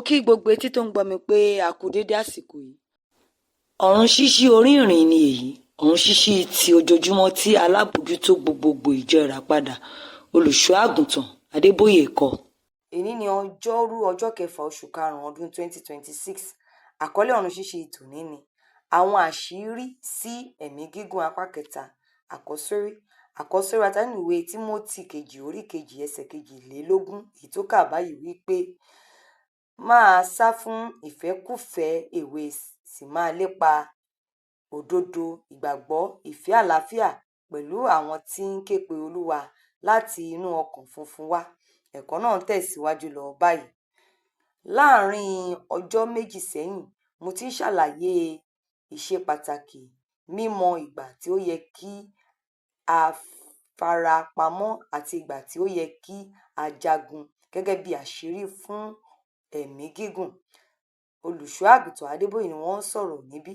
Kí gbogbo etí tó ń gbọ́ mi pé a kú déédé àsìkò yìí. Ọ̀run ṣíṣí orí ìrìn ni èyí, ọ̀run ṣíṣí ti ojoojúmọ́ tí alábòójútó gbogboògbò ìjọ Ìràpadà, Olùṣọ́ Àgùntàn Adébóyè kọ. Èní ní Ọjọ́rú, ọjọ́ kẹfà oṣù karùn-ún ọdún 2026. Àkọlé ọ̀run ṣíṣí tòní ni Àwọn àṣírí sí ẹ̀mí gígùn, apá kẹta. Àkọ́sórí. Àkọ́sórí atánú ìwé Tímótì kejì, orí kejì, ẹsẹ̀ 22, èyí tó kà báyìí wípé: "Máa sá fún ìfẹ́kúfẹ̀ẹ́ èwe, sì máa lépa òdodo, ìgbàgbọ́, ìfẹ́, àlàáfíà pẹ̀lú àwọn tí ń ké pe Olúwa láti inú ọkàn funfun wá." Ẹ̀kọ́ náà ń tẹ̀síwájú lọ báyìí. Láàárín ọjọ́ 2 sẹ́yìn, mo ti ń ṣàlàyé ìṣe pàtàkì mímọ̀ ìgbà tí ó yẹ kí a fara pamọ́ àti ìgbà tí ó yẹ kí a jagun gẹ́gẹ́ bí àṣírí fún ẹ̀mí gígùn. Olùṣọ́ Àgùntàn Adébóyè ni wọ́n ń sọ̀rọ̀ níbí.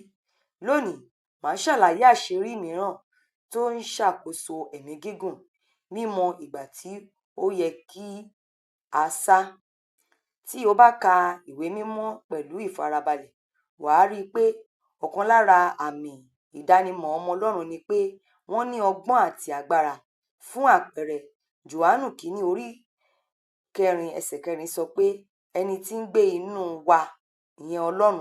Lónìí, màá ṣàlàyé àṣírí mìíràn tó ń ṣàkóso ẹ̀mí gígùn: mímọ̀ ìgbà tí ó yẹ kí a sá. Tí o bá ka ìwé mímọ́ pẹ̀lú ìfarabalẹ̀, wàá rí i pé ọ̀kan lára àmì ìdánimọ̀ ọmọ Ọlọ́run ni pé wọ́n ní ọgbọ́n àti agbára. Fún àpẹẹrẹ, Jòhánù kìíní, orí kẹrin, ẹsẹ̀ 4 sọ pé ẹni tí ń gbé inú wa, ìyẹn Ọlọ́run,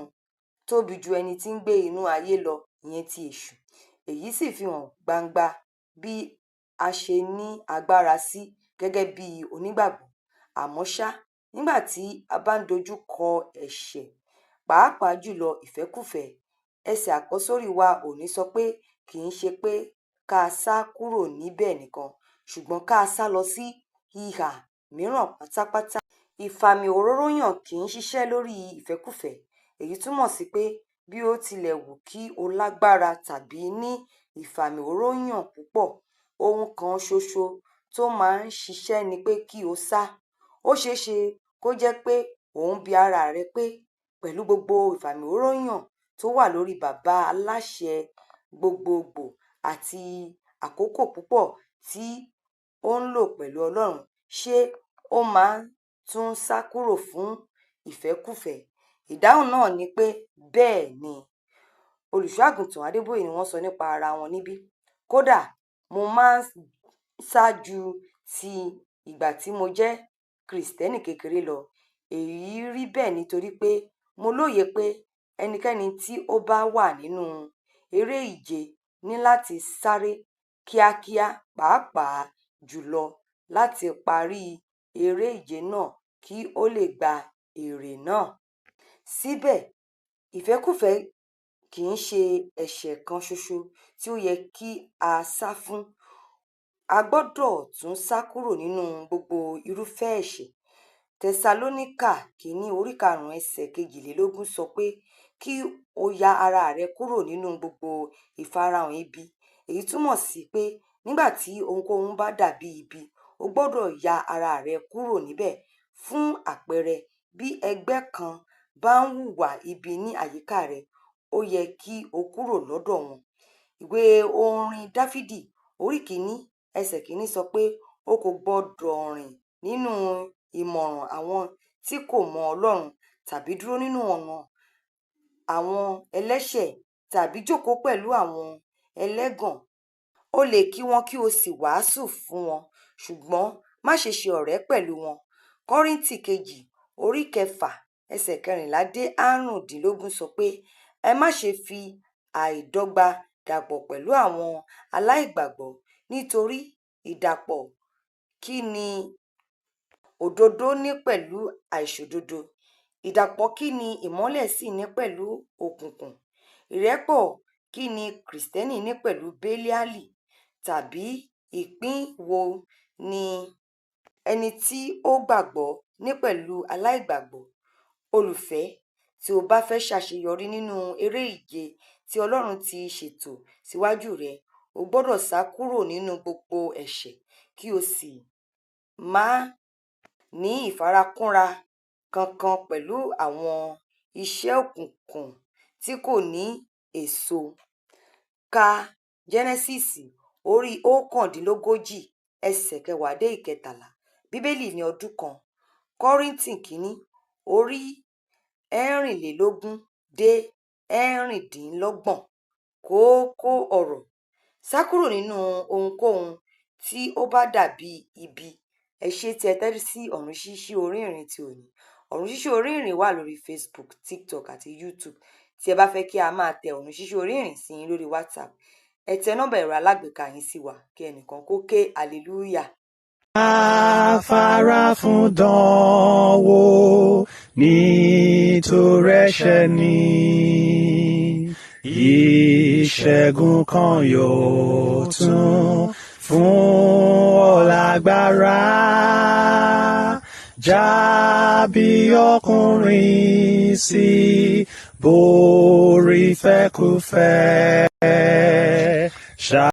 tóbi ju ẹni tí ń gbé inú ayé lọ, ìyẹn ti èṣù. Èyí sì fi hàn gbangba bí a ṣe ní agbára sí gẹ́gẹ́ bí onígbàgbọ́. Àmọ́ ṣá, nígbà tí a bá ń dojú kọ ẹ̀ṣẹ̀, pàápàá jùlọ ìfẹ́kúfẹ̀ẹ́, ẹsẹ̀ àkọ́sórí wa ò ní sọ pé kì í ṣe pé ká sá kúrò níbẹ̀ nìkan, ṣùgbọ́n ká sá lọ sí ìhà mìíràn pátápátá. Ìfàmì òróró yàn kì í ṣiṣẹ́ lórí ìfẹ́kúfẹ̀ẹ́. Èyí túmọ̀ sí pé bí ó tilẹ̀ wù kí o lágbára tàbí ní ìfàmì òróró yàn púpọ̀, ohun kan ṣoṣo tó máa ń ṣiṣẹ́ ni pé kí o sá. Ó ṣeé ṣe kó jẹ́ pé ò ń bi ara rẹ pé, pẹ̀lú gbogbo ìfàmì òróró yàn tó wà lórí bàbá aláṣẹ gbogbogbò àti àkókò púpọ̀ tí ó ń lò pẹ̀lú Ọlọ́run, ṣé ó máa tún sá kúrò fún ìfẹ́kúfẹ̀ẹ́? Ìdáhùn náà ni pé bẹ́ẹ̀ ni. Olùṣọ́ Àgùntàn Adébóyè ni wọ́n sọ nípa ara wọn níbí. "Kódà mo máa ń sá ju ti ìgbà tí mo jẹ́ Kìrìsìtẹ́nì kékeré lọ. Èyí rí bẹ́ẹ̀ nítorí pé mo lóye pé ẹnikẹ́ni tí ó bá wà nínú eré ìje ní láti sáré kíákíá, pàápàá jùlọ láti parí eré ìje náà kí ó lè gba èrè náà." Síbẹ̀, ìfẹ́kúfẹ̀ẹ́ kì í ṣe ẹ̀ṣẹ̀ kan ṣoṣo tí ó yẹ kí a sá fún. A gbọ́dọ̀ tún sá kúrò nínú gbogbo irúfẹ́ ẹ̀ṣẹ̀. Tẹsalóníkà kìíní, orí karùn-ún, ẹsẹ̀ 22 sọ pé kí o ya ara rẹ kúrò nínú gbogbo ìfarahàn ibi. Èyí túmọ̀ sí pé nígbà tí ohunkóhun bá dàbí ibi, o gbọ́dọ̀ ya ara rẹ kúrò níbẹ̀. Fún àpẹẹrẹ, bí ẹgbẹ́ kan bá ń hùwà ibi ní àyíká rẹ, ó yẹ kí o kúrò lọ́dọ̀ wọn. Ìwé orin Dáfídì, orí 1, ẹsẹ̀ 1 sọ pé o kò gbọdọ̀ rìn nínú ìmọ̀ràn àwọn tí kò mọ Ọlọ́run, tàbí dúró nínú ọ̀nà àwọn ẹlẹ́ṣẹ̀, tàbí jókòó pẹ̀lú àwọn ẹlẹ́gàn. O lè kí wọn kí o sì wàásù fún wọn, ṣùgbọ́n má ṣe ṣe ọ̀rẹ́ pẹ̀lú wọn. Kọ́ríńtì kejì, orí kẹfà, ẹsẹ̀ 14 dé 15 sọ pé ẹ má ṣe fi àìdọ́gba dàpọ̀ pẹ̀lú àwọn aláìgbàgbọ́, nítorí ìdàpọ̀ kí ni òdodo ní pẹ̀lú àìṣòdodo? Ìdàpọ̀ kí ni ìmọ́lẹ̀ sì ní pẹ̀lú òkùnkùn? Ìrẹ́pọ̀ kí ni Kìrìsìtẹ́nì ní pẹ̀lú Bélíálì? Tàbí ìpín wo ni ẹni tí ó gbàgbọ́ ní pẹ̀lú aláìgbàgbọ́? Olùfẹ́, tí o bá fẹ́ ṣàṣeyọrí nínú eré ìje tí Ọlọ́run ti ṣètò síwájú rẹ, o gbọ́dọ̀ sá kúrò nínú gbogbo ẹ̀ṣẹ̀ kí o sì má ní ìfarakúnra kankan pẹ̀lú àwọn iṣẹ́ òkùnkùn tí kò ní èso. Ka Jẹ́nẹ́sísì, orí 39, ẹsẹ̀ 10 dé 13. Bíbélì ní ọdún kan. Kọ́ríńtì kìíní, orí 24 dé 26. Kókó ọ̀rọ̀: Sá kúrò nínú ohunkóhun tí ó bá dàbí ibi. Ẹ ṣé tí ẹ tẹ́tí sí Ọ̀run Ṣíṣí Orí Ìrìn ti òní. Ọ̀run Ṣíṣí Orí Ìrìn wà lórí Facebook, TikTok àti YouTube. Tí ẹ bá fẹ́ kí a máa tẹ Ọ̀run Ṣíṣí Orí Ìrìn sí yín lórí WhatsApp, ẹ tẹ nọ́mbà ẹ̀rọ alágbèéká yín sí wa kí ẹnìkan kó ké hallelujah. Afárá fún dánwò nítorí ẹ̀ṣẹ̀ ni, ìṣẹ́gun kan yóò tún fún ọ lágbára, jábí ọkùnrin sí borí fẹ́kúfẹ́.